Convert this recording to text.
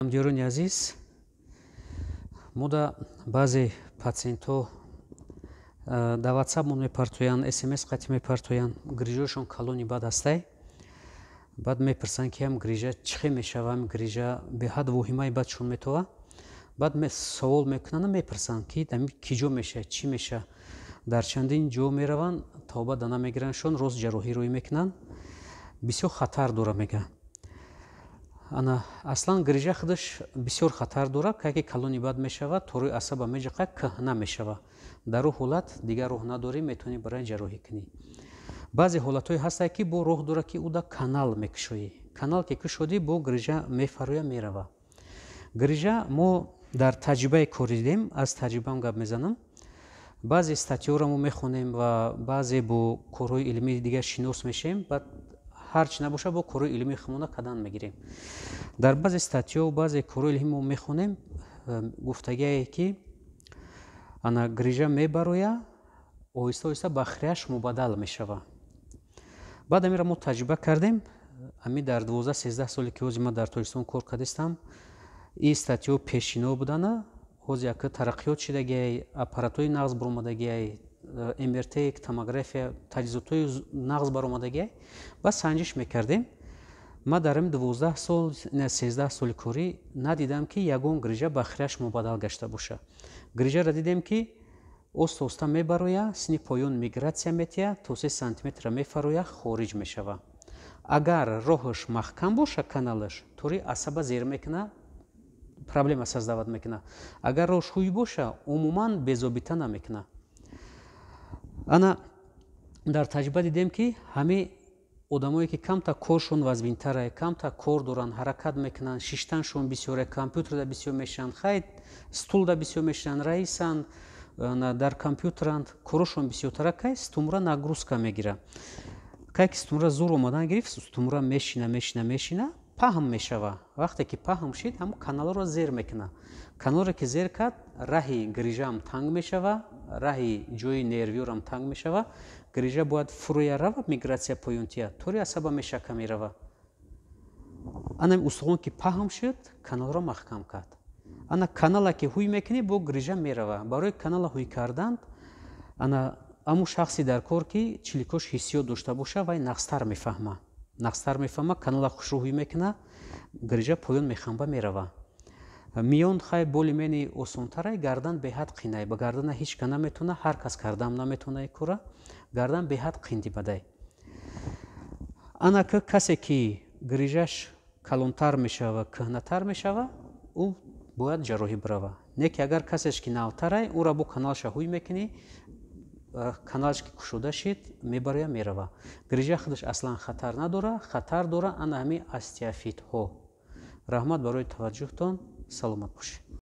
Ҳамдиёрони азиз, мо да баъзе патсиентҳо дар ватсапмон мепартоянд, смс қатӣ мепартоянд, грижаҳошон калони бад ҳастай. Баъд мепурсанд, ки ҳам грижа чӣ хел мешава, ҳам грижа беҳад воҳимаи бадшон метова. Баъд савол мекунанд, мепурсанд, ки ки ҷо меша, чӣ меша. Дар чандин ҷо мераванд, тавба да намегирандшон, рост ҷарроҳӣ рӯй мекунанд. Бисёр хатар дора, мегӯянд. Ана, аслан грижа худаш бисёр хатар дорад. Кай ки калони бад мешавад, торои асаба меҷиқа, кӯҳна мешавад. Дар ӯ ҳолат дигар роҳ надорӣ, метавонӣ барои ҷарроҳӣ кунӣ. Баъзе ҳолатҳое ҳастанд, ки бо роҳ дорад, ки ӯ да канал мекушоӣ. Канал ки кушодӣ, бо грижа мефароя, мерава. Грижа мо дар таҷрибаи кор дидем, аз таҷрибаам гап мезанам. Баъзе статьяро мо мехонем ва баъзе бо корҳои илмии дигар шинос мешавем. Баъд ҳар чи набошад, бо корҳои илмии худмона кадан мегирем. Дар баъзе статьяо, баъзе корҳои илмӣ мо мехонем, гуфтагие, ки ана грижа мебароя, оҳиста оҳиста ба хрящ мубаддал мешава. Баъд амира мо таҷриба кардем. Ами дар 12-13 соле, ки ҳозир ман дар Тоҷикистон кор кардистам, ин статьяо пешино будана. Ҳозир яка тараққиёт шидагиай, аппаратҳои нағз баромадагиай, МРТ, томография, таҷҳизотҳои нағз баромадагиай. Баъд санҷиш мекардем. Ман дар ами 12 сол, 13 соли корӣ надидам, ки ягон грижа ба хрящ мубаддал гашта боша. Грижаро дидем, ки оста оста мебароя, сини поён мигратсия метиҳад, то 3 сантиметра мефароя, хориҷ мешава. Агар роҳаш маҳкам боша, каналаш тори асаба зер мекуна, проблема создавать мекуна. Агар роҳш ҳуй боша, умуман безобита намекуна. Ана, дар таҷриба дидем, ки ҳами одамое, ки камта коршон вазминтара, камта кор доранд, ҳаракат мекунанд, шиштаншон бисёре, компютерда бисёр мешинанд, хай, стулда бисёр мешинанд, раисанд, дар компютеранд, корошон бисёртара, кай сутунмӯра нагрузка мегира. Кай ки сутунмӯра зур омадан гирифт, сутунмӯра мешина, мешина, мешина, паҳм мешава. Вақте ки паҳм шид, ҳам каналро зер мекуна. Каналро ки зер кард, раҳи грижаам танг мешава, раҳи ҷои нервиёрам танг мешава. Грижа бояд фурӯя рава, мигратсия поёнтия, тори асаба мешака, мерава. Ана, устухон ки паҳм шуд, каналро маҳкам кард. Ана, канала ки ҳуй мекунӣ, бо грижа мерава. Барои канала ҳуй кардан, ана, аму шахси дар кор, ки чиликош ҳиссиёт дошта боша, вай нағзтар мефаҳма, нағзтар мефаҳма. Канала хушрӯ ҳуй мекуна, грижа поён мехамба, мерава. Миён хай более-менее осонтарай, гардан беҳад қинай. Ба гардана ҳеч ка наметавона, ҳар кас кардам наметавона кора. Гардан беҳад қинди бадай. Ана, касе ки грижаш калонтар мешава, кӯҳнатар мешава, ӯ бояд ҷарроҳӣ бирава. Не ки агар касеш ки навтарай, ӯра бо каналша ҳуй мекунӣ, каналш ки кушода шид, мебароя, мерава. Грижа худаш аслан хатар надора, хатар дора ана ҳамин остеофитҳо. Раҳмат барои таваҷҷӯҳтон, саломат бошед.